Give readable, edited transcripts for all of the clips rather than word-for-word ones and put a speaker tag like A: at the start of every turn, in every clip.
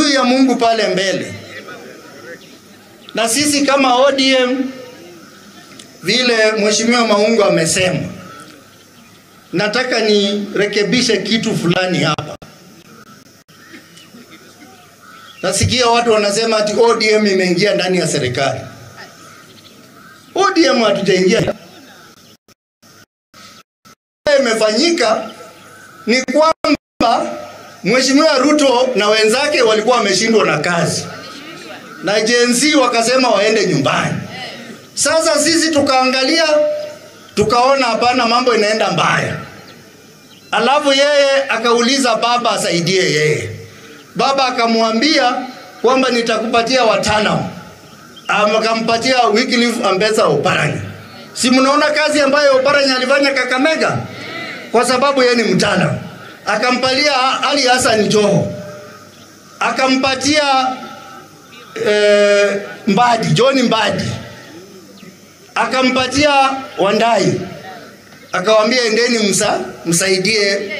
A: Juu ya Mungu pale mbele. Na sisi kama ODM, vile Mheshimiwa Maungu amesema, nataka nirekebishe kitu fulani hapa. Nasikia watu wanasema ati ODM imeingia ndani ya serikali. ODM hatujaingia. Imefanyika ni kwamba Mheshimiwa Ruto na wenzake walikuwa wameshindwa na kazi, na Gen Z wakasema waende nyumbani. Sasa sisi tukaangalia, tukaona hapana, mambo inaenda mbaya. Alafu yeye akauliza baba asaidie yeye. Baba akamwambia kwamba nitakupatia watano. Akampatia Wycliffe Ambetsa Oparanya. Si mnaona kazi ambayo Oparanya alifanya Kakamega? Kwa sababu yeye ni mtaalamu. Akampalia Ali Hassan Joho. Akampatia Mbadi, John Mbadi. Akampatia Wandai. Akawaambia endeni msaidie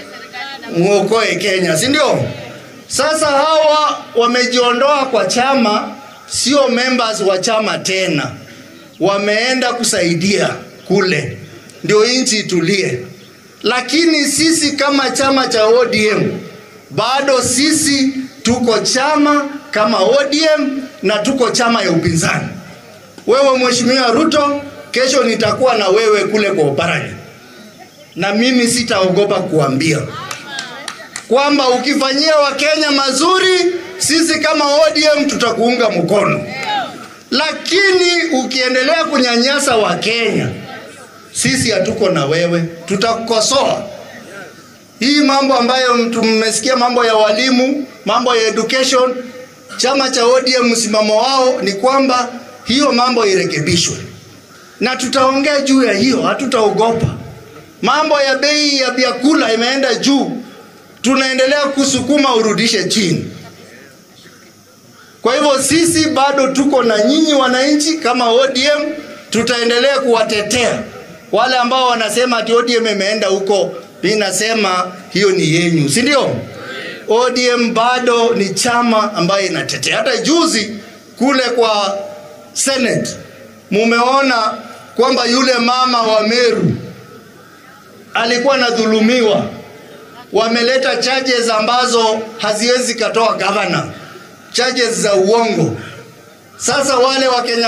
A: muokoe Kenya, si ndio? Sasa hawa wamejiondoa kwa chama, sio members wa chama tena. Wameenda kusaidia kule ndio nchi itulie. Lakini sisi kama chama cha ODM, bado sisi tuko chama kama ODM na tuko chama ya upinzani. Wewe Mheshimiwa Ruto, kesho nitakuwa na wewe kule kwa Oparanya. Na mimi sitaogopa kuambia kwamba ukifanyia Wakenya mazuri, sisi kama ODM tutakuunga mkono. Lakini ukiendelea kunyanyasa Wakenya, sisi hatuko na wewe, tutakukosoa. Hii mambo ambayo mmesikia, mambo ya walimu, mambo ya education, chama cha ODM msimamo wao ni kwamba hiyo mambo irekebishwe. Na tutaongea juu ya hiyo, hatutaogopa. Mambo ya bei ya vyakula imeenda juu, tunaendelea kusukuma urudishe chini. Kwa hivyo sisi bado tuko na nyinyi wananchi kama ODM, tutaendelea kuwatetea. Wale ambao wanasema ati ODM imeenda huko, mimi nasema hiyo ni yenyu, si ndio? ODM bado ni chama ambaye inatetea. Hata juzi kule kwa Senate mumeona kwamba yule mama wa Meru alikuwa anadhulumiwa. Wameleta charges ambazo haziwezi katoa governor, charges za uongo. Sasa wale wa Kenya